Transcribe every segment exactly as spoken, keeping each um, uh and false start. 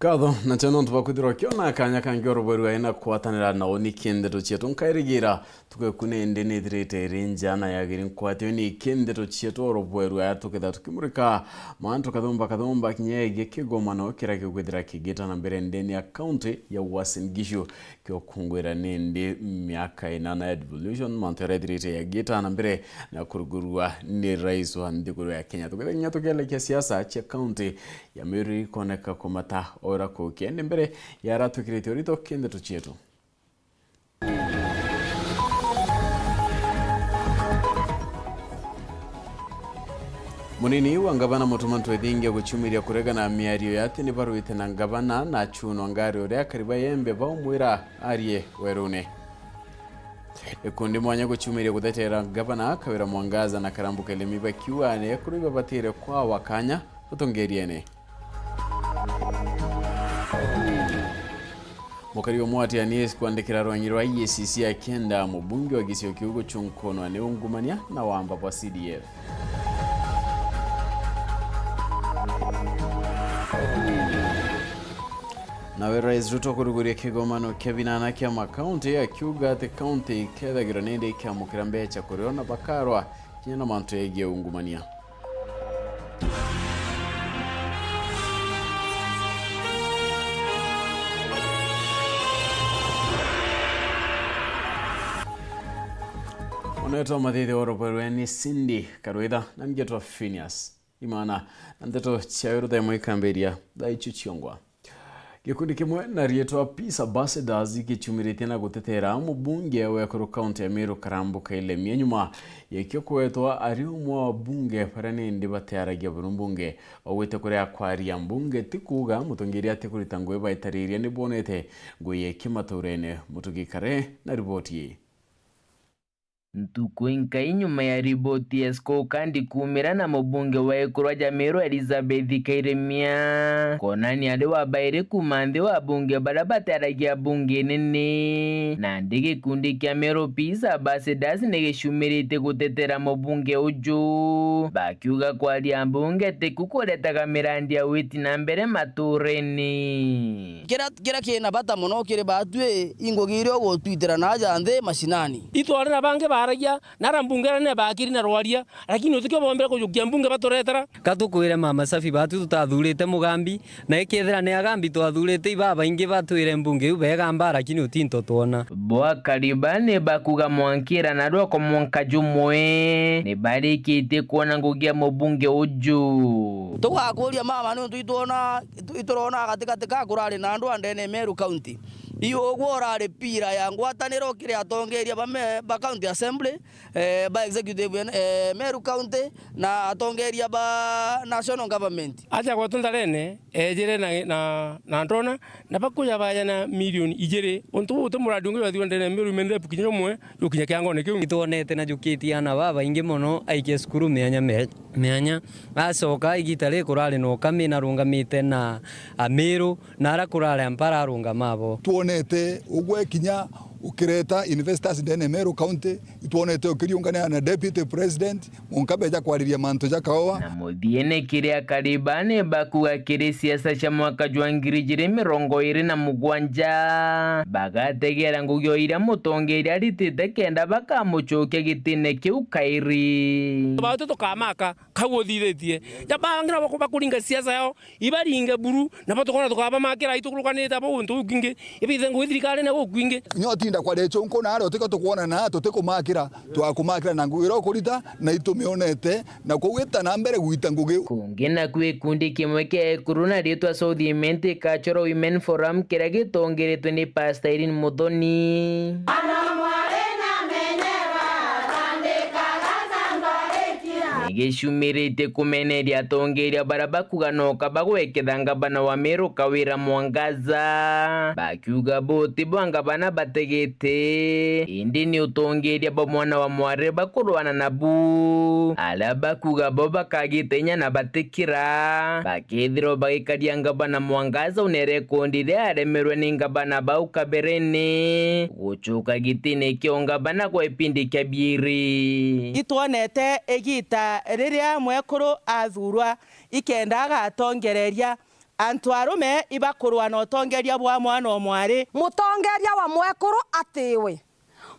Nkatho na cio nontu bwa kwithirwa kiona kanya kangi oro bweru aina kwatanira na uni kindeto cietu. Nkairigira tugeku nindi nithirite iri njana yagiri nkwatio ni kindeto cietu oro bweru aya tuketha tukimurika mantu kathumba kathumba kinya yegie kigomano kiria gikwithira kigita na mbere ndeni ya kaunti ya Uasin Gishu. Kiokungwira nindi miaka inana ya devolution, mantu jaria ethirite yagiita na mbere na kurugurua ni rais wa nthiguru ya Kenya. Tukethira kinya tukielekia siasa cia kaunti ya Meru ikoneka kumata o ira kukia. Indi mbere ya aria twikirite urito kindeto cietu. Munini wa ngavana Mutuma Ntwethingia guciumiria kuregana na miario ya ati ni barwite na ngavana na achunwa ngari uria akari ba Yembe baumwira arie werune. Ikundi mwanya guciumiria gutetera ngavana Kawira Mwangaza na Karambu Kailemi bakiuga ni ekuru ibabatire kwawa kanya utongeriene. Mukari umwe atianie kwandikira rwangi rwa I E C C akienda mubunge wa gicigo kiu gucunkunwa ni ungumania na wamba bwa C D F. Nawe Rais Ruto kuruguria kigomano kia binana kia makaunti akiuga ati kaunti ikethagirwa nindi ikiamukira mbeca kuri o na bakarwa kinya na mantu yegie ungumania. Onetwa mathithi oro bwerwe ni Cindy Karwitha na ngetwa Phineas Imana, na ndeto cia weru thaa imwe ikambiria thaa icio ciongwa. Gikundi kimwe na riitwa Peace Ambassadors gikiumiritie na gutetera mubunge wa ekuru kaunti ya Meru Karambu Kailemi nyuma ya kio kwetwa ari umwe wa bunge baria nindi batearagia buru mbunge. Augite kuria kwaria mbunge ti kuuga mutongeria ati kurita ngugi baitariria ni bonete ngugi ya iki maturene. Mutugi Kare na riboti ii. Ntuku inkai nyuma ya riboti ya scorecard kuumira na mubunge wa ekuru ja Meru Elizabeth Kairemia, konania ari wa bairi kuuma nthi wa bunge baria bataragia bunge nene. Nandi gikundi kia Meru Peace Ambassadors ni gicumiritie gutetera mubunge uju, bakiuga kwaria mbunge tiku kuretaga mirandi ya witi na mbere maturene. Kiria, kiria kina bata mono kiri baatwi, i ngugi iria ugutwitira na aja nthi mashinani. Itwarira bangi baaragia, na ara mbunge aria ni baakiri na rwaria, lakini utikio bombire kujukia mbunge baturetera. Ka tukwire Mama Safi baatwi tutathurite Mugambi, na ikethira ni Agambi twathurite, ibabaingi batwire mbunge iu begamba, lakini utinto twona. Bo akari ba ni bakuga mwankira na rwako mwanka jumwe, ni barikitie kwona ngugi ya mubunge uju. Tugakuria mama niuntu itwona, itu-, iturona gatigati ka kurari na andu a ndene Meru County. Iu ugwo urari pira ya ngwataniro kiri atongeria ba me-, ba County Assembly, eh, ba executive, eh, Meru County, na atongeria ba national government. Aja gwetu Ntharene, ejire na, na, na ndona, na bakuja baja na milioni ijiri. Untu buu ti muradi ungi jwathirwe ndene ya Meru Women Rep kinya jumwe, jukinya kiangone kiu. Itwonete na jukitie ana babaingi mono aikia cukuru mianya me-, mianya. Acoka igita ri kurari na ukami narungamite na Amiru, na ara kurari ampara arungama abo. Twonete ugwe kinya ukireta investors ndene ya Meru County, itwonete ukiriungania na Deputy President, mwanka beja kwariria mantu ja kaua. Na muthiene kiria akari ba ni bakuga kiri siasa cia mwaka jwa ngiri ijiri mirongo iri na mugwanja, bagategera ngugi o iria mutongeria aritite kenda bakamucokia gitine kiu kairi. Baatu tukamaka kau uthithitie. Ja bangi nabo bakuringa siasa yao, ibaringe buru, nabo tukona tukabamakira itukurukanite abo guntu gukwingi, ibithe ngugi thirikarine gukwingi. Kinya utinda kwaria chunku na aria utikio tukwona na tutikumakira, twakumakira na ngugi iria ukurita na itumionete, na kugwita na mbere gwita ngugi. Kungi naku gikundi kimwe kia ekuru na riitwa South Imenti Cultural Women Forum kiria gitongeretwe ni Pastor Irene Muthoni. Ana mwari na menyera, tandikaga tandorikia. Ni gicumiritie kumeneria atongeria baria bakuga noka bagweketha ngabana wa Meru Kawira Mwangaza, bakiuga bo ti bwa ngabana bategete, indi ni utongeria bwa mwana wa mwari bakurwana nabu, aria bakuga bo bakagite inya na batikira, bakethirwa bagikaria ngabana Mwangaza unere kundi riria aremerwe ni ngabana bau kaberene. Gucoka gitine kia ungabana gwa ipindi kia biiri. Itwonete igita riria mwekuru athurwa, ikenda agatongereria antu arume ibakurwa na utongeria bwa mwana o mwari. Mutongeria wa mwekuru atiwe.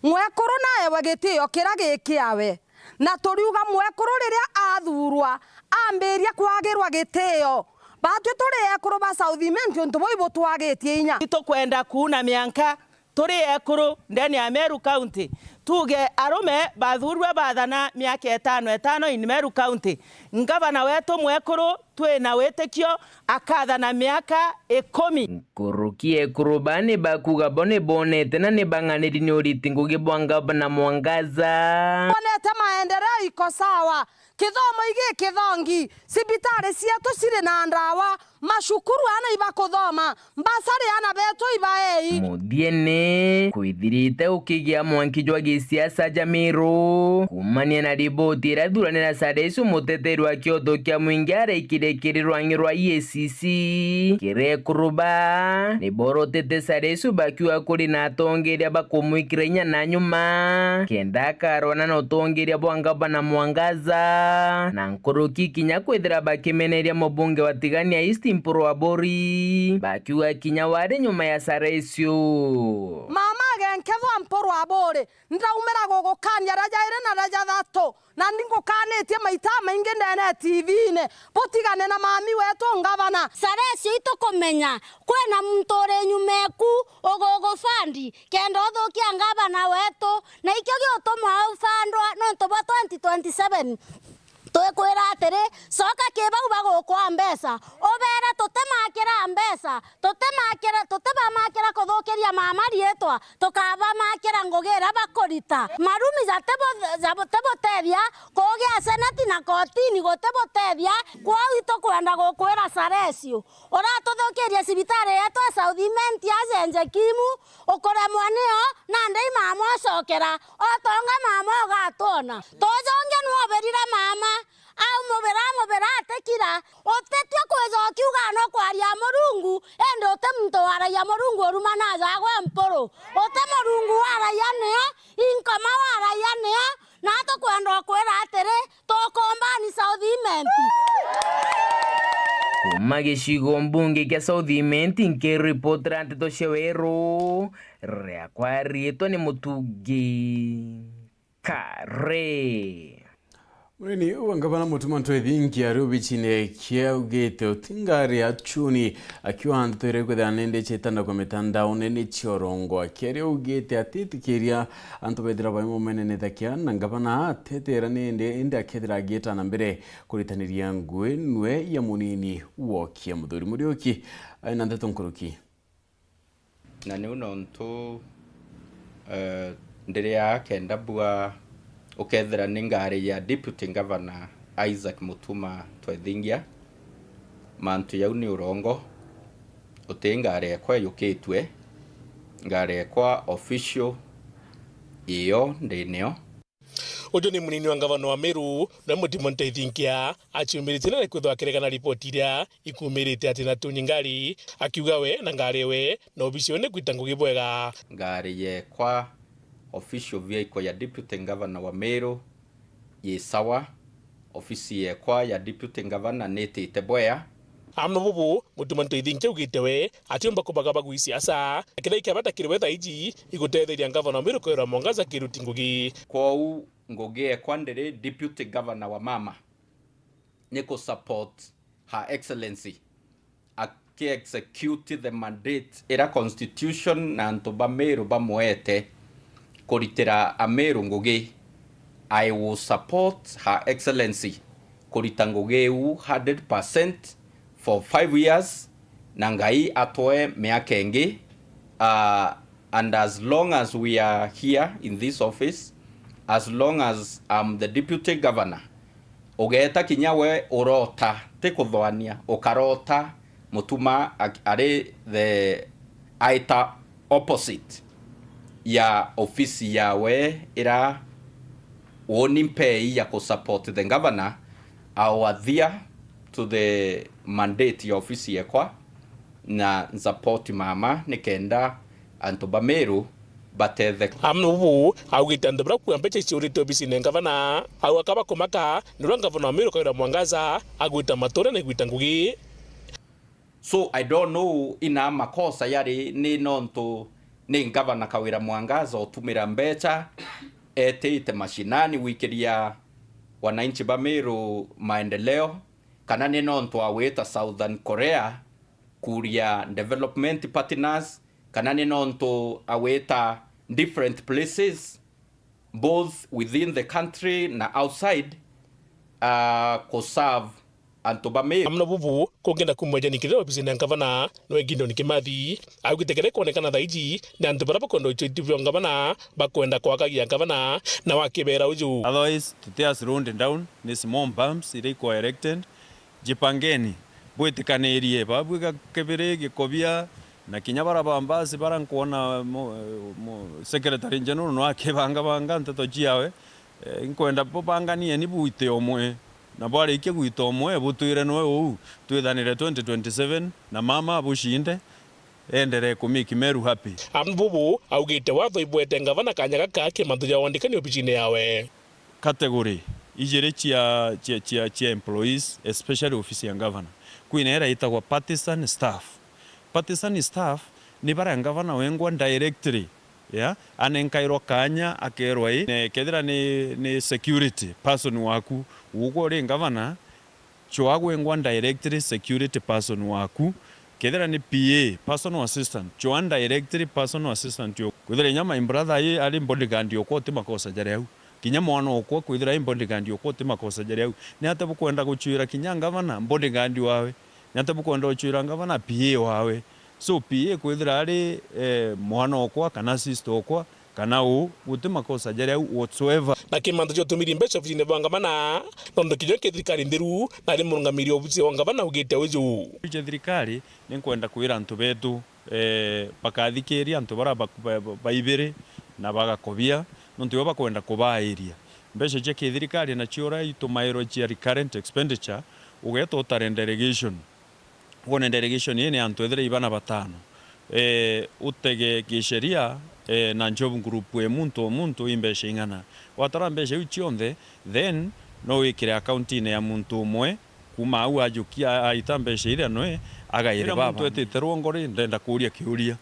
Mwekuru naewe gitio kiria gikiawe. Na turiuga mwekuru riria athurwa, ambiria kwagirwa gitio. Batwi turi ekuru ba South Imenti, untu buu ibutwagitie inya. Itukwenda kuuna mianka turi ekuru ndene ya Meru County. Tuuge arume bathuurue baathana miaka itano itano in Meru County. Ngavana wetu mwekuru twina witikio akaathana miaka ikumi. Nkuruki ekuru baa ni bakuuga bo ni boonete na ni bang'aniri ni uriti ngugi bwa Ngavana Mwangaza. Bonete maendeleo iko sawa. Kithomo igi kithongi, cibitari cietu ciri na ndawa, macukuru aana ibakuthoma, mbasari aana betu ibaei. Muthiene, kwithirite ukigia mwanki jwa gisiasa ja Meru. Kuumania na riboti iria thuranira Saresu, muteteri wa kioto kia mwingi araikire kiri rwang'i rwa E A C C. Kiri ekuru baa, ni borotete Saresu bakiuga kuri na atongeria bakumwikira inya na nyuma, kenda akarwana na utongeria bwa Ngavana Mwangaza, na nkuruki kinya kwithira bakimeneria mubunge wa Tigania East Mpuru Aburi, bakiuga kinya wari nyuma ya Saresu. Mama agenkethwa Mpuru Aburi, ndaumira gugukania raja iri na raja thatu, na ningukanitie maita maingi ndene T V-ini. Butigane na mami wetu ngavana. Saresu itukumenya, kwina muntu uri nyuma eku ugugufandi kenda uthukia ngavana wetu, na ikio giutuma ufandwa nontu bwa twenty twenty-seven. Twikwira atiri, coka ki bau bagukwa mbeca, ubeere tutimakira mbeca, tutimakira, tutibamakira kuthukiria mama riitwa, tukabamakira ngugi iria bakurita. Marumi jatibu-, jabu-, tibutethia, kugia seneti na kotini gutibutethia, kwou itukwenda gukwira Saresu, uratuthukirie cibitari yetu ya South Imenti acenje Kimu, ukuremwa nio, nandi i mama ucokera, otonga mama ugatwona. Tujonge nwobirire mama, aumubira, amubira atikira. Utitue kwijokia uga no kwaria Murungu, indi uti muntu waragia Murungu uruma na aja gwe Mpuru. Uti Murungu waragia nio, i Nkoma waragia nio, na tukwenda ukwira atiri, tukumbani South Imenti. Kuuma gicigo mbunge kia South Imenti, nkiripotera nteto cia weru, riakwa riitwa ni Mutungi Kare. Munini wa ngavana Mutuma Ntwethingia ari obicine kia augite uti ngari ya Chuni akiuga nteto iria ikwithira nende ciitandagwa mitandaone ni cia urongo. Akiaria augite atitikiria antu bethira bari mumenenethakia na ngavana atetera nende, indi akethira agiita na mbere kuritaniria ngugi nwe ya munini wokia Muthuri Muriuki ari na nteto nkuruki. Na niu nontu, eh, ndiri aa kenda mbua ukethira ni ngari ya Deputy Governor Isaac Mutuma Twethingia, mantu jau ni urongo, uti ngari ekwa yukitue, ngari ekwa official iyo ndi nio. Uju ni munini wa ngavana wa Meru, na Mutuma Ntwethingia, aciumiritie na kwithwa akiregana ripoti iria ikumirite ati na tunyi ngari, akiuga we na ngari ewe na obisi ewe ni kwita ngugi bwega. Ngari yekwa, official vehicle ya Deputy Governor wa Meru, yi sawa. Ofisi yekwa ya Deputy Governor nitite bwea. Amwe bubu, Mutuma Ntwethingia augite we atiumba kubaga bagwi siasa, na kiria ikia bata kiri we thaa iji igutetheria ngavana wa Meru Kawira Mwangaza kiruti ngugi. Kwou ngugi ekwa ndiri Deputy Governor wa mama ni ku support Her Excellency aki execute the mandate ira constitution na antu ba Meru bamwete kuritira Ameru ngugi. I will support Her Excellency kurita ngugi iu hundred percent for five years, na Ngai atwe miaka ingi, ah, and as long as we are here in this office, as long as I'm the deputy governor, ugeeta kinya we urota, ti kuthoania, ukarota Mutuma ak-, ari the, aita opposite ya ofisi yawe ira woni mpei ya ku support the governor, I will adhere to the mandate ya ofisi yekwa na support mama nikenda antu ba Meru batetheke. Amwe bubu augite antu baria kuua mbeca iciurite obisine ya ngavana, au akaba kumaka niria ngavana wa Meru Kawira Mwangaza agwita matura na igwita ngugi. So I don't know ina makosa yari ni nontu ni ngavana Kawira Mwangaza utumira mbecha etite mashinani gwikiria wananchi ba Meru maendeleo, kana ni nontu awita Southern Korea kuria development partners, kana ni nontu awita different places both within the country na outside, uh, ku serve antu ba Meru. Amwe na bubu, kungenda kumwejani kiriro obisine ya ngavana, nwe Gideon Kimathi augite kiria kwonekana thaiji ni antu baria bakwenda uchoiti bwa ngavana bakwenda kwagagia ngavana na wakibera uju. Otherwise, tutia slowed down, ni small bumps iria ikwa erected. Jipangeni, bwitikanirie, babwi ga kibiri gikobia, na kinya bara ba mbasi bara nkwona mu-, mu-, Secretary General no akibangabanga nteto ciawe. Eh, nkwenda bubanganieni bwite umwe, na bwarikia gwita umwe, butwire nwe uu, twithanire twenty twenty-seven, na mama abucinde, enderee ku make Meru happy. Amwe bubu augite watho ibwete ngavana kanya gaka kimantu ja wandikani obisine yawe. Category ijiri cia, cia, cia, cia employees, especially ofisi ya governor. Kwina iria itagwa partisan staff. Partisan staff ni baria governor wengwa directly, yeah, anenkairwa kanya akerwa ii, ne, kethira ni, ni security person waku, ugwe uri governor, chwa gwengwa directly security person waku. Kethira ni P A, personal assistant, chwa directly personal assistant yo. Kwithira inya my brother i ari bodyguard okwa uti makosa jari au. Kinya mwana okwa kwithira i bodyguard okwa uti makosa jari au. Ni ate bukwenda guchwira kinya ngavana bodyguard wawe? Ni ate bukwenda guchwira ngavana P A wawe? So P A kwithira ari, eh, mwana okwa kana sister okwa, kana uu, guti makosa jari au whatsoever. Na kimantu giotumiri mbeca obisine bwa ngavana, nontu kinya ki thirikari ntheru, na ari murungamiri obisi wa ngavana augite uju. Cia thirikari, ni nkwenda kwira antu betu, eh, bakathikiria antu bara ba-, ba-, ba-, baibiri na bagakobia, nontu ibo bakwenda kubairia. Mbeca cia kithirikari nacio uria itumairwe cia recurrent expenditure, ugeta utare delegation. Wone delegation ii ni antu ethire ibana batano. Eh, utege gisheria, eh, na job group e muntu o muntu i mbeca ing'ana. Watara mbeca iu cionthe, then no wikire account-ini ya muntu umwe, kuma au ajukia aita mbeca iria noe, agaire baba. Muntu etite rwongo ri, ndenda kuuria kiuria.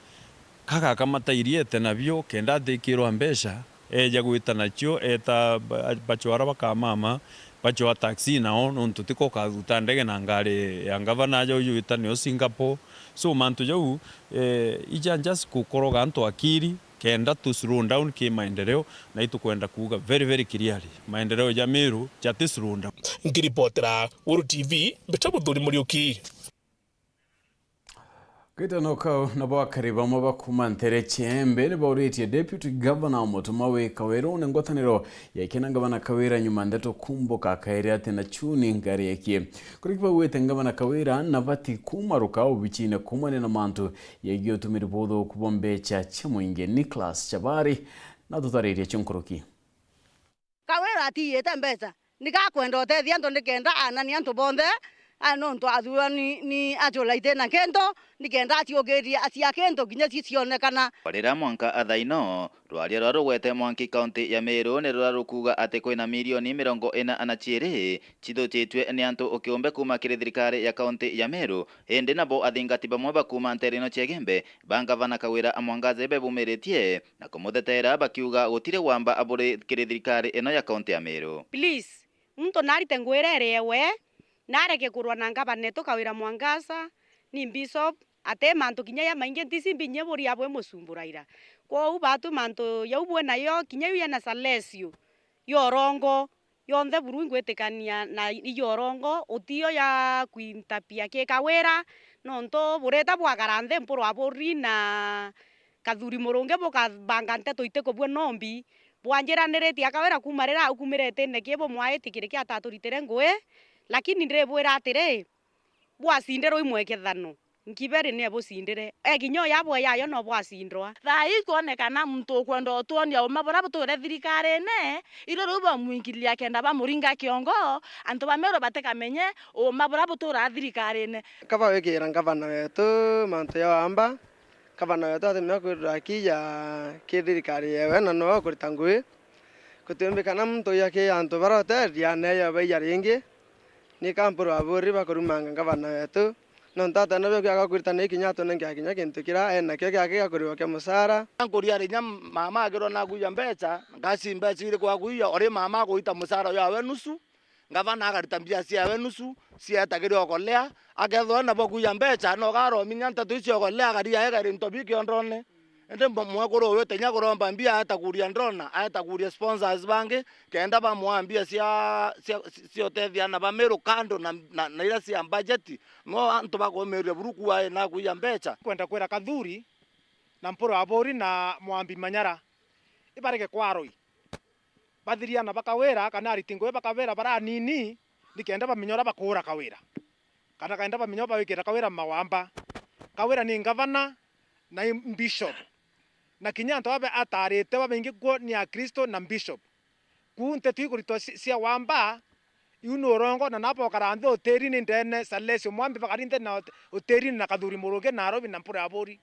Kagaka matairiete nabio, kenda atikirwa mbeca, eja gwita nacio, eta ba-, bachwara bakamama, bachwa taxi nao, nontu tiko ukathuta ndege na ngari ya ngavana aja uju wita nio Singapore. So, mantu jau, eh, ija just kukoroga antu akiri, kenda tu slow down ki maendeleo, na itukwenda kuuga very, very clearly, maendeleo ja Meru jati slow down. Nkiripotera Weru T V, mbeta Buthuri Muriuki. Gitano kau nabo akari bamwe ba kuuma ntere cia Embe ni bauritie Deputy Governor Mutuma wi Kawirune ngwataniro ya kina Ngavana Kawira nyuma ndeto kumbuka akairi ati na chuni ngari ekie. Kuriki bauite Ngavana Kawira na bati kumaruka obichine kumania na mantu yegii utumiri buthuku bwa mbecha cia mwingi. Nicholas Chabari na tutaririe cio nkuruki. Kawira atiiyite mbeca, ni gakwenda utethia antu nikenda anania antu bonthe, a, nontu athuurwa ni, ni achula ite na kintu, nikenda aciukirie acia kintu kinya ci cionekana. Riria mwanka athaino, rwaria ruria rugwete mwanki kaunti ya Meru ni ruria rukuuga ati kwina milioni mirongo ina na ciiri cithuchitue ni antu kiumbe kuuma kiri thirikari ya kaunti ya Meru, indi nabo athingati bamwe ba kuuma ntere ino cia Igembe ba Ngavana Kawira Mwangaza bebumiritie na kumutheteera bakiuga gutiri wamba buri kiri thirikari ino ya kaunti ya Meru. Please, muntu narite ngugi iria iri ewe, nareke kurwa na ngavana etu Kawira Mwangaza, ni bishop, ati mantu kinya ya maingi ntisi mbinyie buria bwe musumburaira. Kwou batu mantu yau bwe nayo, kinya yu yena Salesio, yorongo, yonthe buru ingwitikania na ijorongo, utiyo ya kwintapia ki Kawira, nontu bureta bwakara nthi mpurwa buri na Kathuri Murungi bukabanga nteto itikubua nombi, bwanjiraniritie a Kawira kuuma riria aukumire itine ki bumwaiti kiri ki ataturitire ngugi, lakini ndibwira atiri, bwacindirwe i mwekethano, Nkiberi nie bucindire. E kinya uyu abwe yayo no bwacindwa. Thaa ii ikwonekana muntu ukwenda utwonia uma buria buture thirikarine, irio riu bamwingiliria kenda bamuringa kiongo, antu ba Meru batikamenye uma buria buturaa thirikarine. Kaba wikira ngavana wetu mantu ya wamba, ngavana wetu atimenya kwirira aki ya ki thirikari yewe na nowe ukurita ngugi. Gutiumbi kana muntu uyu aki antu baria uteethia neyo baija ringi. Ni kampuru aburi bakurumanga ngavana wetu, Nontu atana bio kiaga kwirita ni kinya atunenge kinya kintu kiria enakio giake gia kuriwa kia mucara. Nkuria ri nya mama agirwa na akuiya mbeca, ngasi mbeca iriku akuiya, ori mama aguita mucara uyu awe nusu, ngavana akarita mbia ciawe nusu, cietagiria okolea, akethwa nabo kuiya mbeca, no garominya nteto icio okolea, akaria egari into bi kiondone. Indi mwe-, mwekuru uyu tinya kuromba mbia, aeta kuria ndona, aeta kuria sponsors bangi, kenda bamwaa mbia cia, cia, cia utethia ana ba Meru kando na, na, na iria cia budget. No antu bakumiria buru kuae na kuiya mbeca. Kwenda kwira Kathuri na Mpuru Aburi na Mwambi Manyara ibarege kwaroi. Bathiria na bakawira kana ariti ngugi bakawira baranini, nikenda bamenya uria bakuura kawira. Kana kenda bamenya uria bawikira kawira mawamba. Kawira ni ngavana na i bishop. Na kinya antu babe atarite babaingi kuo ni Akristo na bishop. Kuu nteto ikuritwa ci-, cia wamba, iu ni urongo, na nabo okara nthi utirini ndene, Salesio Mwambi bakari nthi na ut-, utirini na Kathuri Murugi na Arobi na Mpuru Aburi.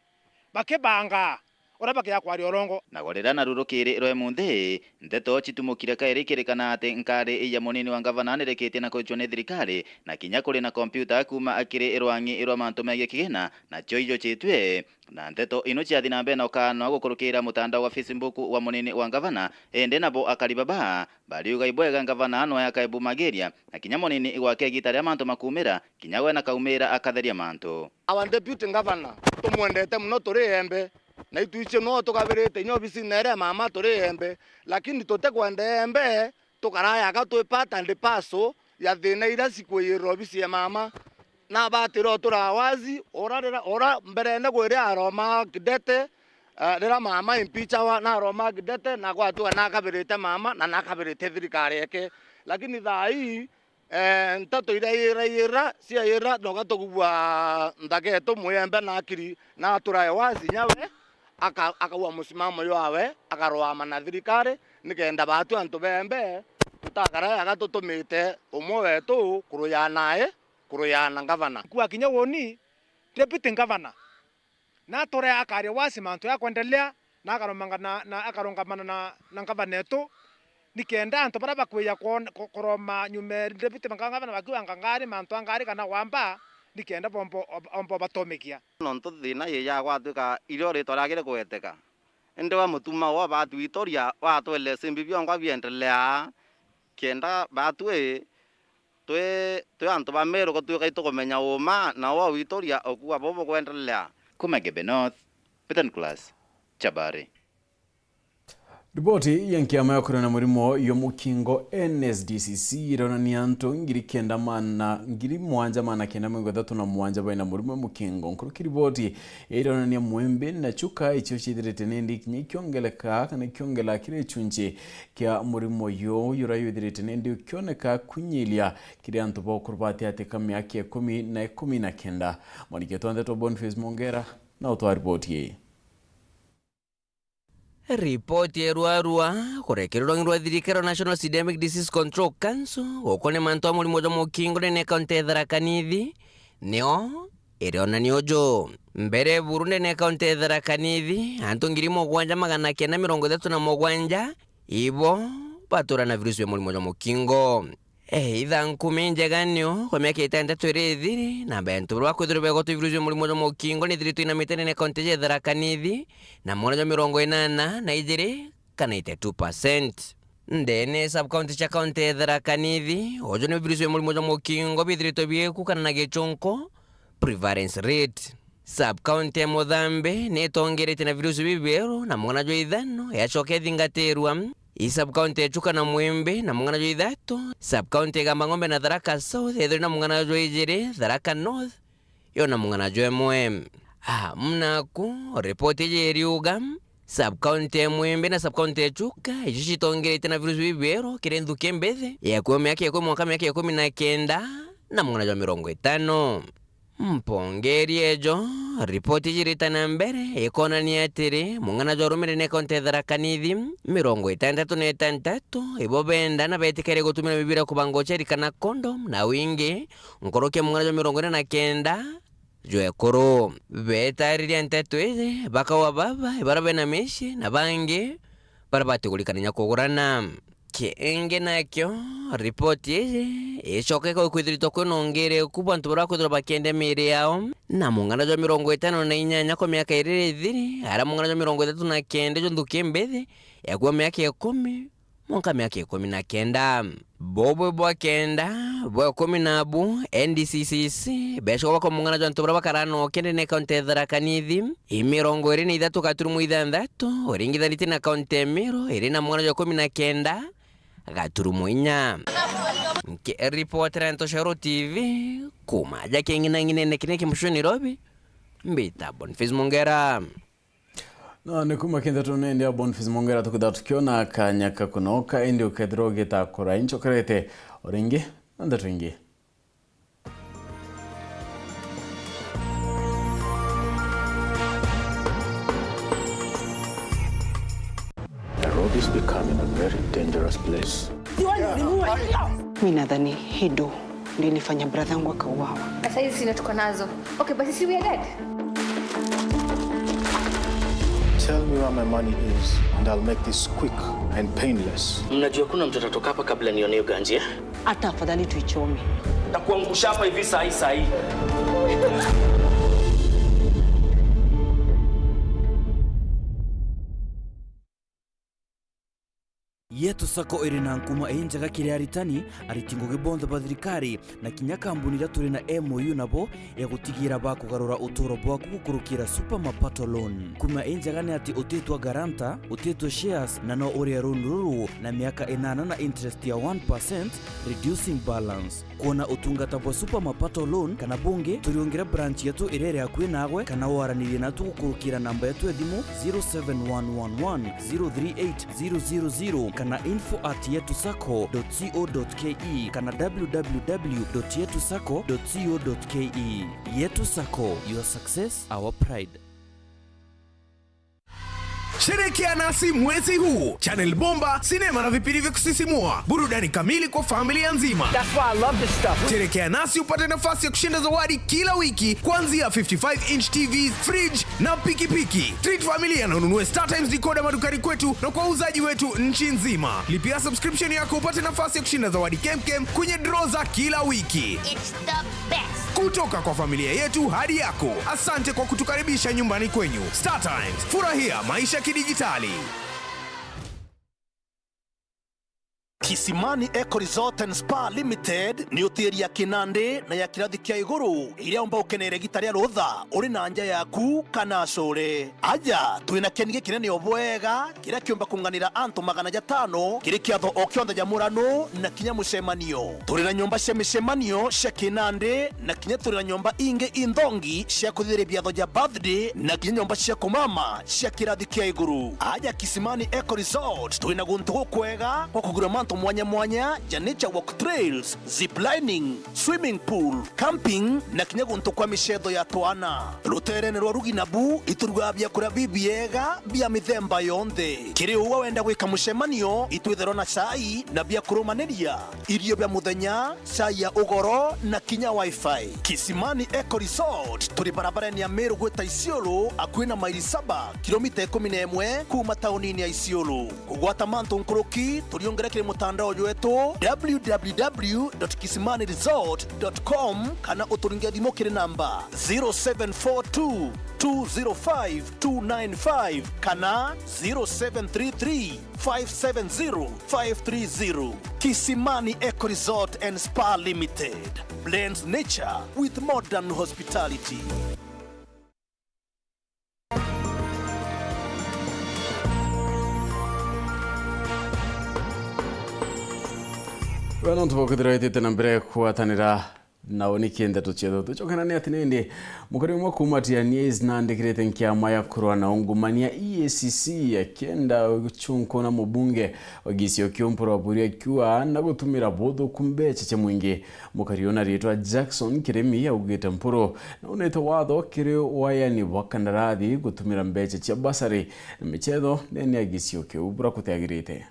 Bakibanga uria bakiaga kwaria urongo. Nago riria narurukiri rwa imunthi, nteto citumukire kairi kirikana ati nkari ya munini wa ngavana nirekitie na kucwa ni thirikari, na kinya kuri na kompiuta kuuma akiri rwang'i rwa mantu megie kigina, nacio ijucitue. Na nteto ino ciathi na mbere na ukanwa gukurukira mutandao wa Facebook wa munini wa ngavana, indi nabo akari baba bariuga ibwega ngavana no akaebumagiria, na kinya munini gwake igita ria mantu makumira, kinya we na kaumira akatheria mantu. Our deputy governor, tumwendete muno, turi embe, na itwici no tukabirite inya obisine iria mama turi embe, lakini tutikwenda embe, tukarayaga twi part and parcel ya thina iria cikwiyirira obisi ya mama. Nabatire utura wazi, ura rira, ura mberene gwi ria aromaa kidete, eh, rira mama impeachawa, naromaa kidete, na gwatuka nakabirite mama, na nakabirite thirikari yake. Lakini thaa ii, eh, nteto iria iyira, iyira, ciayira, noga tugua nthaka etu mwiyembe na akiri, na aturae wazi nyawe, aka-, akaua musimamo jwawe, akaroama na thirikari, nikenda batu antu bembe, tutakara yaga tutumite umwe wetu kuruya nae, kuruya na ngavana. Kua kinya woni, deputy governor, na atore akaria wasi mantu ya kwendelea, na akaromanga na, na akarungamana na, na ngavana etu, nikenda antu baria bakwija kwon-, ku-, kuroma nyuma ya deputy ngavana bakiuga ngangari, mantu a ngari kana wamba, nikenda bombo, ob-, ombo batomikia. Nontu thina yija gwatuika irio ritwa riake rikugweteka. Indi we mutuma wo batwitoria, watwelese mbi bionkwa biendelea, kenda batwi twi, twi antu ba Meru gutwika itukumenya uma, na wo witoria ukuga bubu bukwendelea. Kuma Gebe North, Peter Nicholas, Chabari. Riboti ya nkiama ya kuria na murimo yo mukingo N S D C C ironania antu ngiri kenda maana, ngiri mwanja maana kenda mirongo ithatu na mwanja baina murimo mukingo. Nkuruki riboti ironania mwembe na chuka icio ciithirite nindi kinya ikiongeleka kana ikiongela kiri ichunchi kia murimo uyu, uyu uria withirite nindi ukioneka kunyilia kiri antu ba ukuru batiatika miaka ikumi na ikumi na kenda. Mwaniki wetu wa ndeto Boniface Mongera na utwaa riboti ii. Ripoti ya ruarua kurekerwa rwangi rwa thirikari rwa National Syndemic Disease Control Council gukoni mantu a murimo jwa mukingo nene kaunti ya Tharaka Nithi nio irionania uju. Mbere buru nene kaunti ya Tharaka Nithi, antu ngiri mugwanja magana kenda mirongo ithatu na mugwanja ibo batura na virusi bia murimo jwa mukingo. Eitha nkumi njega nio kwa miaka itantatu iria ithiri, na bantu baria bakwithirwa begotwa virusi bia murimo jwa mukingo nithiritwe inamite nene kaunti ya Tharaka Nithi, na mwana jwa mirongo inana na ijiri kana eighty-two percent. Ndene sub county cia kaunti ya Tharaka Nithi, uju ni virusi bia murimo jwa mukingo bithiritwe biikukana na gichunku, prevalence rate. Sub county ya Muthambi ni itongeretie na virusi bibieru na mung'ana jwa ithano yacoka ithingatirwa. I sub county ya Chuka na Mwimbi na mung'ana jwa ithatu. Sub county ya Igamba Ng'ombe na Tharaka South yethirwe na mung'ana jwa ijiri, Tharaka North yo na mung'ana jwa imwe. Ah, munaku, ripoti iji iriuga, sub county ya Mwimbi na sub county ya Chuka icio citongeretie na virusi bibieru kiri nthuki mbithi ya kuma miaka ikumi mwanka miaka ikumi na kenda na mung'ana jwa mirongo itano. Mpongeri ejo, ripoti iji irita na mbere ikonania atiri mung'ana jwa arume nene kaunti ya Tharaka Nithi, mirongo itantatu na itantatu ibo benda na betikaire gutumira mibira ya kubanga uceri kana condom na wingi nkuruki ya mung'ana jwa mirongo ina na kenda jwa ekuru. Betariria nteto iji, bakauga baba, ibaria bena micii na bangi baria batigurikana inya kugurana. Kingi nakio, ripoti iji icoka ikwithiritwa kwina ungiriku bwa antu baria bakwithirwa bakiendia miiri yao na mung'ana jwa mirongo itano na inyanya kwa miaka iri ithiri, aria mung'ana jwa mirongo ithatu na kenda jwa nthuki mbithi, ya kuuma miaka ikumi mwanka miaka ikumi na kenda. Bubu bwa kenda, bwa ikumi nabu, N D C C C, becoka bakwa mung'ana jwa antu baria bakaraa nokia ndene ya kaunti ya Tharaka Nithi, i mirongo iri na ithatu gaturumo ithanthatu, uringithanitie na kaunti ya Meru, iri na mung'ana jwa ikumi na kenda gaturumo inya. Nkiripotera Ntoshero T V, kuuma aja king'inang'inene kiria kimucio Nairobi, mbita Boniface Mongera. Na ni kuma kinthetu nindi ya Boniface Mongera, tukithira tukiona kanya ka kunoka, indi ukethirwa ugitakura inchokerete o ringi na ndeto ingi. Nairobi is becoming a very dangerous place. Mi nadhani hii do ndio ilifanya brother yangu akauawa. Sasa hizi sina tuko nazo. Okay, basi si we are dead. Tell me where my money is and I'll make this quick and painless. Mnajua kuna mtu atatoka hapa kabla nione hiyo ganji, eh? Hata afadhali tuichome. Takuangusha hapa hivi saa hii, saa hii. Yetu Sacco iri na nkuma injega kiri aritani, ariti ngugi bonthe ba thirikari, na kinya kambuni iria turi na M O U nabo ya gutigira bakugarura uturo bwaku gukurukira Super Mapato Loan. Nkuma injega ni ati utitwa guarantor, utitwe shares, na no urie loan ruru na miaka inana na interest ya one percent, reducing balance. Kwona utungata bwa Super Mapato Loan kana bungi, turiungire branch yetu iria iri akui nagwe, kana waranirie natu gukurukira namba yetu ya thimu zero seven one one one zero three eight zero zero zero kana info at yetu sacco dot co dot ke kana w w w dot yetu sacco dot co dot ke. Yetu Sacco, your success, our pride. Sherekea nasi mwezi huu. Channel bomba, sinema na vipindi vya kusisimua. Burudani kamili kwa familia nzima. That's why I love this stuff. Sherekea nasi upate nafasi ya kushinda zawadi kila wiki, kuanzia fifty-five inch T V, fridge na pikipiki. Treat familia na ununue StarTimes decoder madukani kwetu na kwa wauzaji wetu nchi nzima. Lipia subscription yako upate nafasi ya kushinda zawadi kemkem kwenye draw za kila wiki. It's the best. Kutoka kwa familia yetu hadi yako, asante kwa kutukaribisha nyumbani kwenyu. StarTimes, furahia maisha kidijitali. Kisimani Eco Resort and Spa Limited ni hoteli ya kinandi na ya kirathi kia iguru iria umba ukenere gita ria rutha uri na nja yaku kana acure. Aja, twina kieni gikinene o bwega kiria kiumba kunganira antu magana jatano kiri kiatho o kionthe ja murano na kinya mucemanio. Turi na nyomba cia micemanio cia kinandi na kinya turi na nyomba ingi inthongi cia kuthithiria biatho ja birthday na kinya nyomba cia kumama cia kirathi kia iguru. Aja Kisimani Eco Resort, turi na guntu gukwega gwa kugura mantu mwanya mwanya ja nature walk trails, zip lining, swimming pool, camping na kinya guntu kwa micetho ya twana. Ruteerene rwa rugi nabu iturugaga biakuria bibiega bia mithemba yonthe. Kiri ugwe wenda gwika mucemanio, itwitherwa na cai na bia kurumaniria, irio bia muthenya, cai ya ugoro na kinya wifi. Kisimani Eco Resort turi barabarene ya Meru gwita Isiolo, akui na maili saba, kilomita ikumi na imwe kuuma taunini ya Isiolo. Kugwata mantu nkuruki, turiungire kiri mutandao jwetu w w w dot kisimani resort dot com kana uturinge thimu kiri namba zero seven four two, two zero five, two nine five kana zero seven three three, five seven zero, five three zero. Kisimani Eco Resort and Spa Limited blends nature with modern hospitality. Wena untu bwa kwithirwa witite na mbere kugwatanira nao niki ndeto cietu. Tucokeranie ati nindi mukari umwe kuuma Tiania East naandikirite nkiama ya kurwa na ungumania E A C C akienda gucunkuna mubunge wa gisio kiu Mpuru Aburi akiuga na gutumira buthuku mbecha cia mwingi. Mukari una riitwa Jackson Kirimi augite Mpuru naunite watho kiri wayani bwa kandarathi gutumira mbecha cia bursary na michetho ndene ya gisio kiu bura kutiagirite.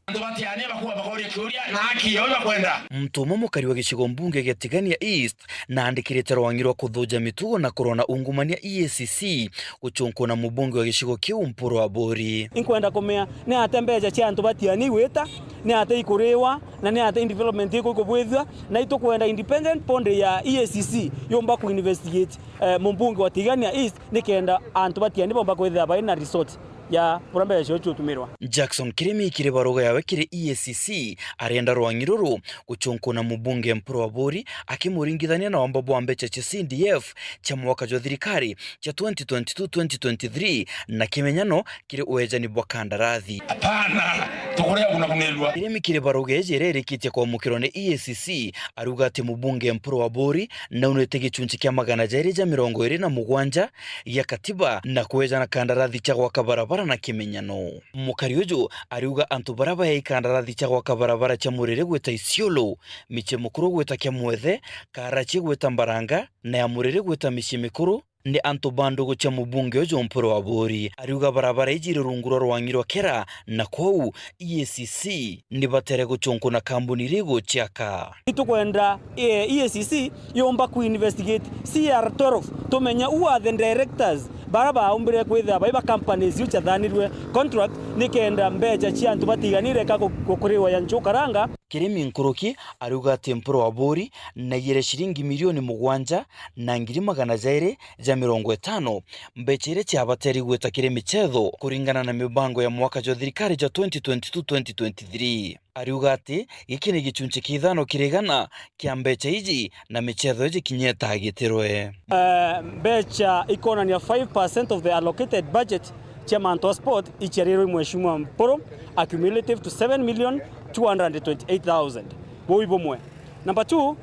Antu batiania bakuwa bakoria kiuria na haki yao bakwenda. Muntu umwe mukari wa gicigo mbunge gia Tigania East naandikirite rwangi rwa kuthuja mitugo na kurona ungumania E A C C gucunkuna mubunge wa gicigo kiu Mpuru Aburi. Inkwenda kumenya ni ate mbeca cia antu batiania igwita, ni ate ikuriwa, na ni ate development iku ikubwithua, na itukwenda independent body ya E A C C yumba ku investigate, eh, mubunge wa Tigania East, nikenda antu batiania bomba kwithira bai na resort ya buria mbeca cio ciutumirwa. Jackson Kirimi kiri baruga yawe kiri E A C C arenda rwangi ruru gucunkuna mubunge Mpuru Aburi akimuringithania na wamba bwa mbeca cia C D F cia mwaka jwa thirikari cia twenty twenty-two twenty twenty-three na kimenyano kiri uejani bwa kandarathi. Hapana, tukuria kunakunirwa. Kirimi kiri baruga iji iria irikitie kwamukirwa ni E A C C aruga ati mubunge Mpuru Aburi naunite gicunci kia magana jairi ja mirongo iri na mugwanja gia katiba na kweja na kandarathi cia gwaka barabara na kimenyano. Mukari uju ariuga antu baria bayai kandarathi cia gwaka barabara cia Muriri gwita Isiolo, Michie Mukuru gwita Kiamwethe, Karachi gwita Mbaranga, na ya Muriri gwita Michie Mikuru, ni antu ba ndugu cia mubunge uju Mpuru Aburi. Ariuga barabara iji iri rungu rwa rwangi rwa KeRRA, na kwou E A C C ni batere gucunkuna kambuni iria iguciaka. Itukwenda, eh, E A C C yumba ku investigate C R twelve, tumenye who are the directors bara baumbire kwithira bai ba companies iu ciathanirwe contract, nikenda mbeca cia antu batiganire ka ku-, kukuriwa ya nchukaranga. Kirimi nkuruki ariuga ati Mpuru Aburi naiyire ciringi milioni mugwanja na ngiri magana jairi ja mirongo itano, mbeca iria ciabateri gwita kiri michetho kuringana na mibango ya mwaka jwa thirikari jwa twenty twenty-two twenty twenty-three. Ariuga ati giki ni gicunci kia ithano kiri igana kia mbeca iji na michetho iji kinya itagitirwe. Eh, mbeca ikonania five percent of the allocated budget cia mantu a sport iciarirwe Mheshimiwa Mpuru, accumulative to seven million two hundred twenty-eight thousand. Buu bumwe. Number two,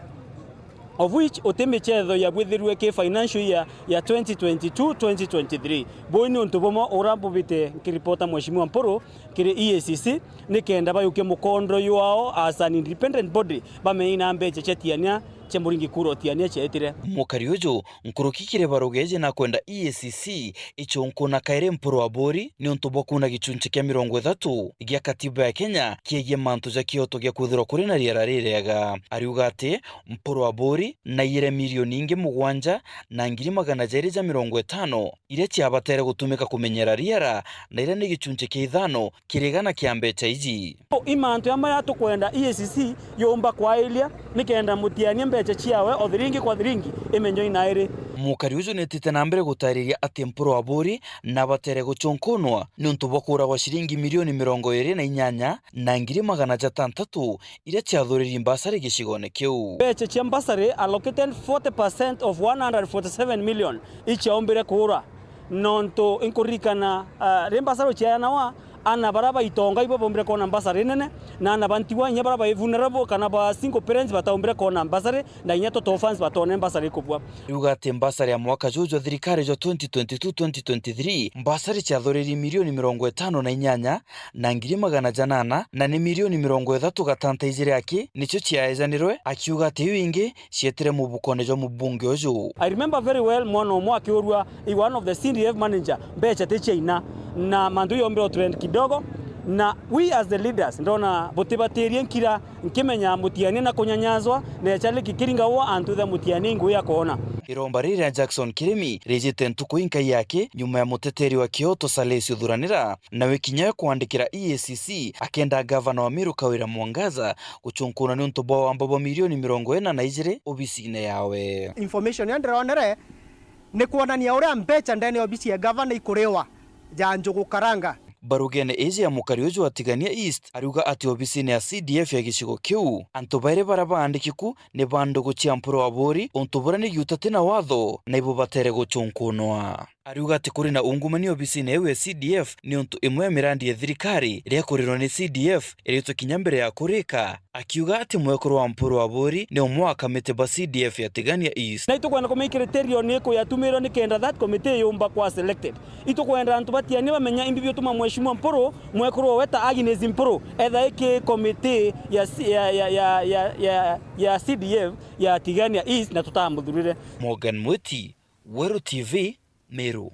of which uti michetho yabwithirwe ki financial year ya twenty twenty-two twenty twenty-three. Buu ni untu bumwe uria mbubite nkiripota Mheshimiwa Mpuru kiri E A C C, nikenda bayukie mukondo jwao as an independent body, bamenye ina mbeca cia tiania cia muringi kura utiania ciaitire. Mukari uju nkuruki kiri baruga iji nakwenda E A C C icunkuna kairi Mpuru Aburi niuntu bwa kuuna gicunci kia mirongo ithatu gia katiba ya Kenya kiegie mantu ja kioto gia kwithirwa kuri na riera ririega. Ariuga ati Mpuru Aburi naiyire milioni ingi mugwanja na ngiri magana jairi ja mirongo itano iria ciabatere gutumika kumenyera riera, na iria ni gicunci kia ithano kiri igana kia mbeca iji. I mantu ya maria tukwenda E A C C yumba kwairia nikenda mutiania mbeca ciawe o thiringi kwa thiringi imenywe inairi. Mukari uju nitite na mbere gutariria ati Mpuru Aburi nabatere gucunkunwa niuntu bwa kuura gwa ciringi milioni mirongo iri na inyanya na ngiri magana jatantatu iria ciathuriri mbasari gicigone kiu. Mbeca cia mbasari allocated forty percent of one hundred forty-seven million ichiaumbire kuura. Nontu inkuririkana, ah, ri mbasari ciayanawa, ana baria baitonga ibo baumbire kwona mbasari nene, na ana ba ntigwa inya baria bai vulnerable kana ba single parents bataumbire kwona mbasari, na inya tuto orphans batone mbasari ikubua. Riuga ati mbasari ya mwaka juu jwa thirikari jwa twenty twenty-two twenty twenty-three, mbasari ciathuriri milioni mirongo itano na inyanya na ngiri magana janana, na ni milioni mirongo ithatu gatanta ijiri aki nicio ciaejanirwe, akiuga ati iu ingi cietire mubukone jwa mubunge uju. I remember very well mwana umwe akiurua, i one of the C D F manager, mbeca ti ciaina, na mantu yombire trend kidogo, na we as the leaders ndona butibatirie nkira, nkimenya mutiania na kunyanyazwa, na echariki kiringagwa antu the mutiania ingui akoona. Iromba riri ria Jackson Kirimi rijite ntuku inkai yake nyuma ya muteteri wa kioto Salesi Uthuranira nawe kinya we kwandikira E A C C akenda gavana wa Meru Kawira Mwangaza gucunkuna niuntu bwa wamba bwa milioni mirongo ina na ijiri obisine yawe. Information ya ndironere ni kwonania uria mbeca ndene ya obisi ya gavana ikuriwa ja njugu karanga. Barugene iji ya mukari uju wa Tigania East, ariuga ati obisine ya C D F ya gicigo kiu, antu bairi baria baandiki ku ni ba ndugu cia Mpuru Aburi, untu buria ni giuta ti na watho na ibo batere gucunkunwa. Ariuga ati kuri na ungumania obisine iu ya C D F niuntu imwe ya mirandi ya thirikari iria ikurirwa ni C D F iritwe kinya mbere ya kurika, akiuga ati mwekuru wa Mpuru Aburi ni umwe wa kamiti ba C D F ya Tigania East. Na itukwenda kumenya criteria ni iku yatumirwe nikenda that committee yumba kwa selected. Itukwenda antu batiania bamenya imbi biutuma Mheshimiwa Mpuru, mwekuru owe ta Agnes Mpuru, etha iki committee ya C-, ya, ya, ya, ya, ya, ya C D F ya Tigania East na tutamuthurire. Morgan Mwiti, Weru T V, Meru.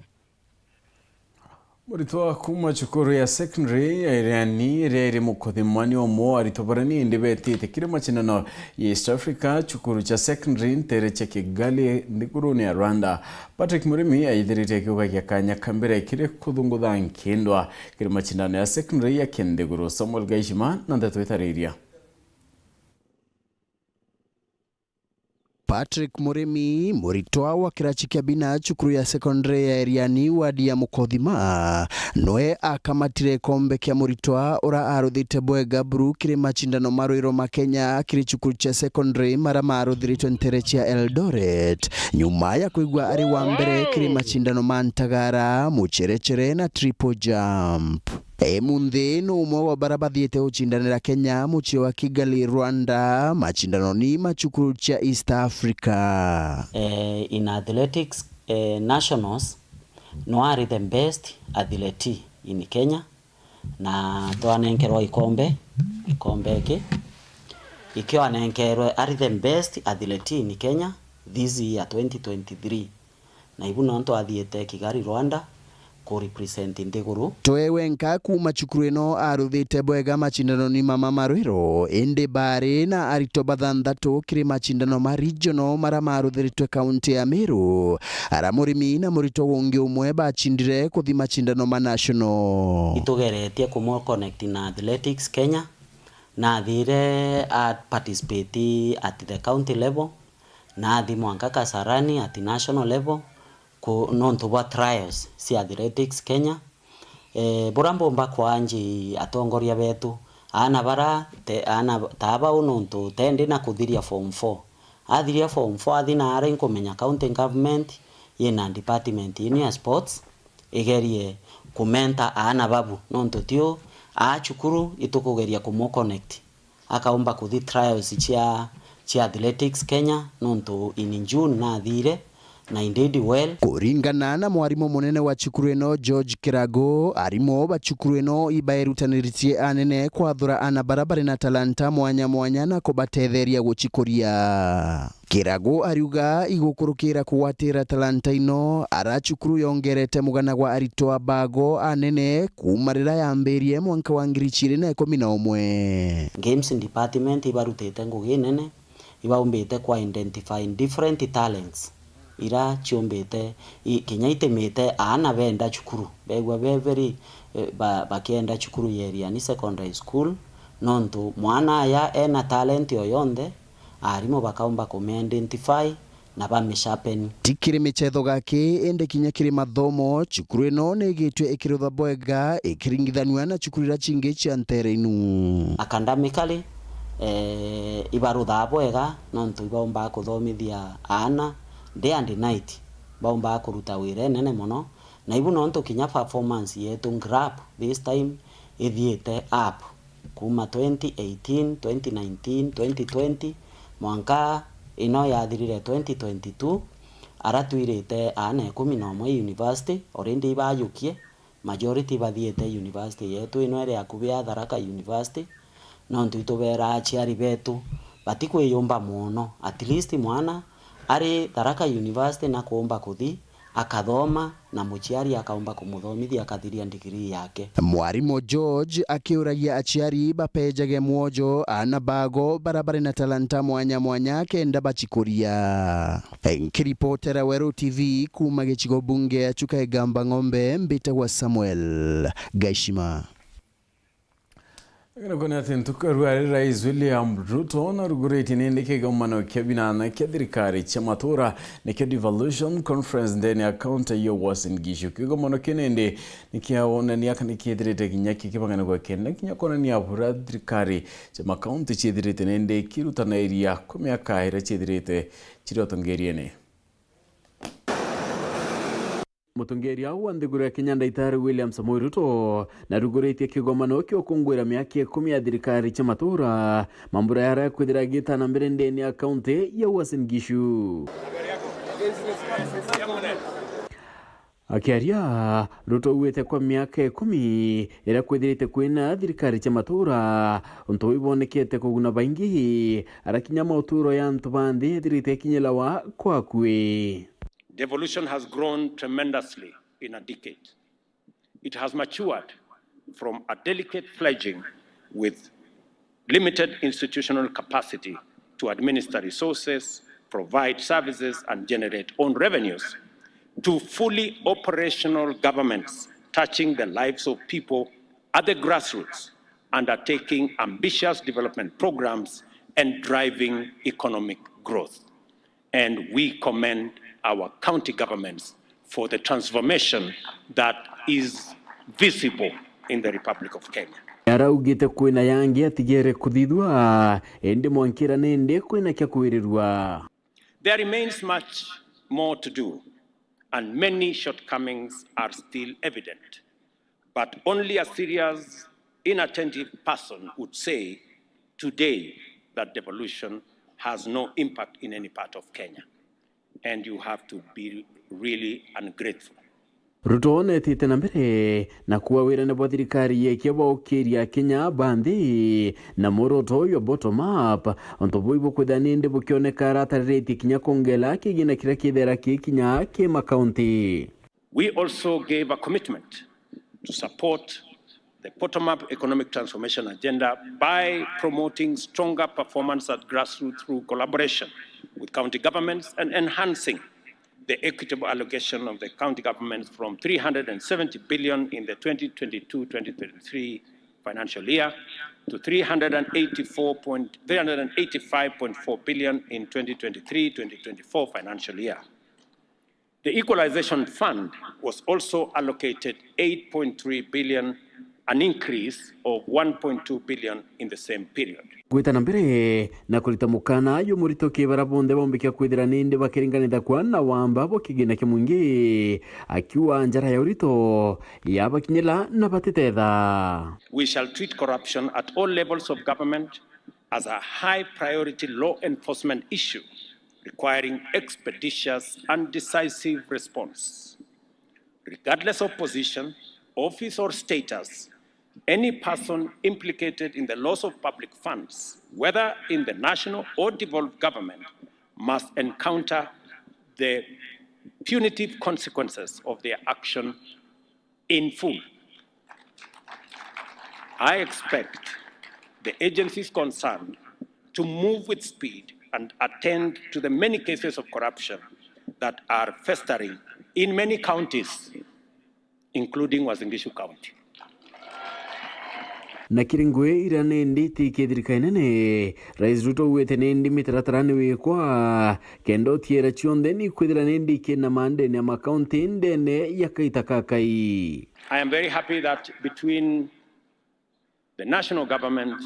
Muritwa kuuma cukuru ya secondary ya Iriani iria iri Mukothima ni umwe wa aritwa baria ni indi betite kiri macindano ya East Africa, cukuru cia secondary ntere cia Kigali, nthigurune ya Rwanda. Patrick Murimi aithiritie akiuga gia kanya ka mbere kiri kuthungutha nkindwa kiri macindano ya secondary ya kinthiguru. Samuel Gaishima na ndeto itariria. Patrick Murimi, muritwa wa kirachi kia bina cukuru ya secondary ya Iriani, wadi ya Mukothima, noe akamatire gikombe kia muritwa ura aruthite bwega buru kiri macindano ma rwiro ma Kenya kiri cukuru cia secondary mara maruthiritwe ntere cia Eldoret, nyuma ya kwigua ari wa mbere kiri macindano ma ntagara, mucherechere na triple jump. Emunthi ni umwe wa bara bathiite gucindanira Kenya, mucii wa Kigali, Rwanda, macindanoni ma cukuru cia East Africa. Eh, in athletics, eh, nationals, no ari the best athlete in Kenya, na twanenkerwa ikombe, ikombe iki, ikio anenkerwe ari the best athlete in Kenya this year, twenty twenty-three. Na ibu nontu athiite Kigali, Rwanda, ku represent nthiguru. Toe wenka kuuma cukuru ino aruthite bwega macindanoni mama ma rwiro, indi bari na aritwa bathanthatu kiri macindano ma regional mara maruthiritwe kaunti ya Meru, ara Murimi na muritwa ungi umwe bacindire kuthi macindano ma national. Itugeretie kumu connect na Athletics Kenya, nathire a participate at the county level, nathi mwanka Kasarani at national level, ku-, nontu bwa trials cia Athletics Kenya. Eh, bura mbumba kwanji atongoria betu, aana bara te-, aana ta bau nontu tendi na kuthiria form four. Athiria form four athi naari nkumenya county government yina department yini ya sports, igerie kumenta aana babu, nontu tiu aa cukuru itukugeria kumu connect. Akaumba kuthi trials cia, cia Athletics Kenya, nontu in June nathire, na he did well. Kuringana na mwarimu munene wa cukuru ino, George Kirago, arimu ba cukuru ino ibaerutaniritie anene kwathura aana bara bari na talanta mwanya mwanya na kubatetheria gucikuria. Kirago ariuga igukurukira kugwatira talanta ino, ara cukuru yongerete mugana gwa aritwa bago anene kuuma riria yambirie mwanka wa ngiri ciiri na ikumi na umwe. Games department ibarutite ngugi nene, ibaumbite kwa identify different talents ira ciumbite i-, kinya itimite aana benda cukuru, begua be very, eh, ba-, bakienda cukuru ya Iriani Secondary School, nontu mwana aya ena talent o yonthe, arimu bakaumba kume identify na bamisharpen. Ti kiri michetho gaki, indi kinya kiri mathomo, cukuru ino nigitwe ikirutha bwega ikiringithanua na cukuru iria cingi cia ntere inu. Academically, eh, ibaruthaa bwega nontu ibaumba kuthomithia aana day and night, baumba kuruta wira inene mono, na ibu nontu kinya performance yetu graph this time ithiite up. Kuuma twenty eighteen, twenty nineteen, twenty twenty, mwanka ino yathirire twenty twenty-two, ara twirite aana ikumi na umwe university, already ibajukie, majority bathiite university yetu ino iri akubi ya Tharaka University, nontu itubeera aciari betu batikwiyumba mono, at least mwana ari Tharaka University na kuumba kuthi, akathoma na muciari akaumba kumuthomithia akathiria ndigiri yake. Mwarimu George akiuragia aciari bapejage mwojo aana bago bara bari na talanta mwanya mwanya kenda bacikuria. Nkiripotera Weru T V kuuma gicigo bunge ya Chuka Igamba Ng'ombe, mbitagwa Samuel Gaishima. Gana kwona ati ntuku ya rua ari Rais William Ruto naruguritie nindi kigomano kia binana kia thirikari cia matura, nikio Devolution Conference ndene ya kaunti ya Uasin Gishu. Kigomano kii nindi nikiawonania kana kiithirite kinya kikibanganagwa kenda kinya kwonania bura thirikari cia makaunti ciithirite nindi kirutanairia kwa miaka iria ciithirite ciri utongeriene. Mutongeria wa nthiguru ya Kenya, Ndagitari William Samoei Ruto, naruguritie kigomano kia ukunguira miaka ikumi ya thirikari cia matura, mambura yaria kwithira agita na mbere ndene ya kaunti ya Uasin Gishu. Akiaria, Ruto augite kwa miaka ikumi iria kwithirite kwina thirikari cia matura, untu ibonekete kuguna baingi, ara kinya mauturo ya antu ba nthi ethirite ikinyirawa kwa akui. Devolution has grown tremendously in a decade. It has matured from a delicate fledgling with limited institutional capacity to administer resources, provide services, and generate own revenues, to fully operational governments touching the lives of people at the grassroots, undertaking ambitious development programs and driving economic growth. And we commend our county governments for the transformation that is visible in the Republic of Kenya. Araugite kwina yangi atigere kuthithua, indi mwankira nindi kwina kia kwirirua. There remains much more to do, and many shortcomings are still evident. But only a serious, inattentive person would say today that devolution has no impact in any part of Kenya. And you have to be really ungrateful. Ruto netite na mbere na kuuga wirane bwa thirikari yekia bwa ukiria Akenya ba nthi na muoroto uyu bottom up, untu buu bukwithira nindi bukioneka aratariritie kinya kongela kigina kiria kithera kikinya ki makaunti. We also gave a commitment to support the bottom-up economic transformation agenda by promoting stronger performance at grassroots through collaboration with county governments and enhancing the equitable allocation of the county governments from three hundred and seventy billion in the twenty twenty-two twenty twenty-three financial year to three hundred and eighty-four point, three hundred and eighty-five point four billion in twenty twenty-three twenty twenty-four financial year. The Equalization Fund was also allocated eight point three billion, an increase of one point two billion in the same period. Gwita na mbere na kurita mukana jumurito ki bara bonthe bombikia kwithira nindi bakiringanitha kwa na wamba bwa kigina kia mwingi, akiuga njara ya urito yabakinyira na batitetha. We shall treat corruption at all levels of government as a high priority law enforcement issue requiring expeditious and decisive response. Regardless of position, office, or status, any person implicated in the loss of public funds, whether in the national or devolved government, must encounter the punitive consequences of their action in full. I expect the agencies concerned to move with speed and attend to the many cases of corruption that are festering in many counties, including Uasin Gishu County. Na kiri ngugi iria nindi itikie thirikari nene, Rais Ruto augite nindi mitaratara ni wikwa kenda utiera cionthe ni kwithira nindi ikina mandene ya makaunti ndene ya kaita kakai. I am very happy that between the national government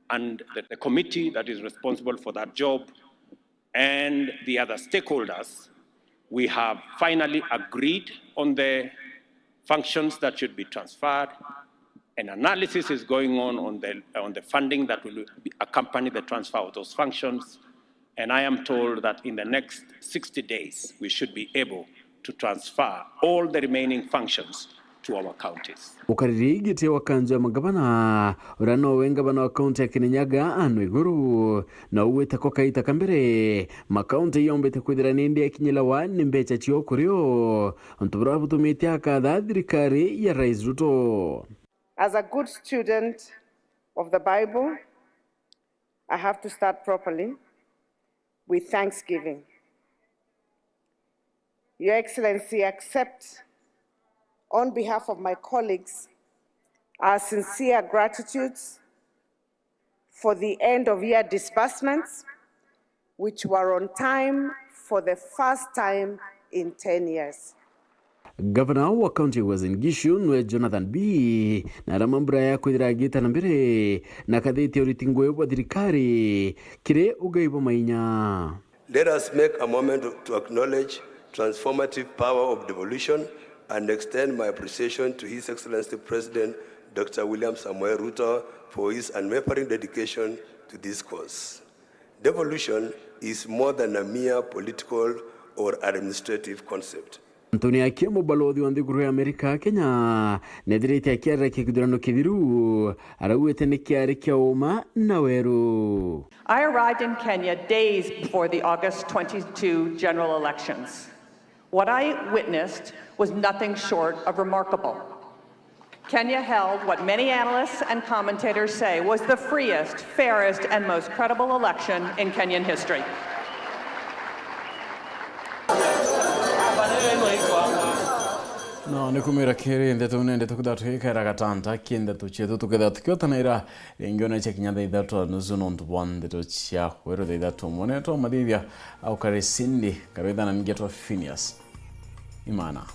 and the, the committee that is responsible for that job and the other stakeholders, we have finally agreed on the functions that should be transferred. An analysis is going on on the, on the funding that will accompany the transfer of those functions. And I am told that in the next sixty days, we should be able to transfer all the remaining functions to our counties. Ukariri giti wa kanjo ya magavana, uria nowe ngavana wa kaunti ya Kirinyaga, Anne Waiguru, na ugwite ko kaita ka mbere, makaunti yombite kwithira nindi yakinyirawa ni mbeca cio kurio, untu buria butumite akatha thirikari ya Rais Ruto. As a good student of the Bible, I have to start properly with thanksgiving. Your Excellency, accept on behalf of my colleagues our sincere gratitudes for the end of year disbursements, which were on time for the first time in ten years. Gavana wa kaunti ya Uasin Gishu nwe Jonathan Bii, na aria mambura ya kwithira agita na mbere na kathiti ya uriti ngugi bwa thirikari kiri ugai bwa mainya. Let us make a moment to acknowledge transformative power of devolution and extend my appreciation to His Excellency President Doctor William Samoei Ruto for his unwavering dedication to this cause. Devolution is more than a mere political or administrative concept. Anthony Akia, mubalothi wa nthiguru ya Amerika Kenya, nethirite akiarira kithurano kithiru, araugite ni kiari kia uma na weru. I arrived in Kenya days before the August twenty-two general elections. What I witnessed was nothing short of remarkable. Kenya held what many analysts and commentators say was the freest, fairest, and most credible election in Kenyan history. No, ni kumira kiri ndeto nende tukithatu gikera gatanta ki ndeto cietu tukithatu tukiotanaira ringi ona cia kinya thaa ithatu na nusu nontu bwa ndeto cia kweru thaa ithatu. Mone twa mathithia au kare Cindy, karwithana ningi twa Phineas Imana.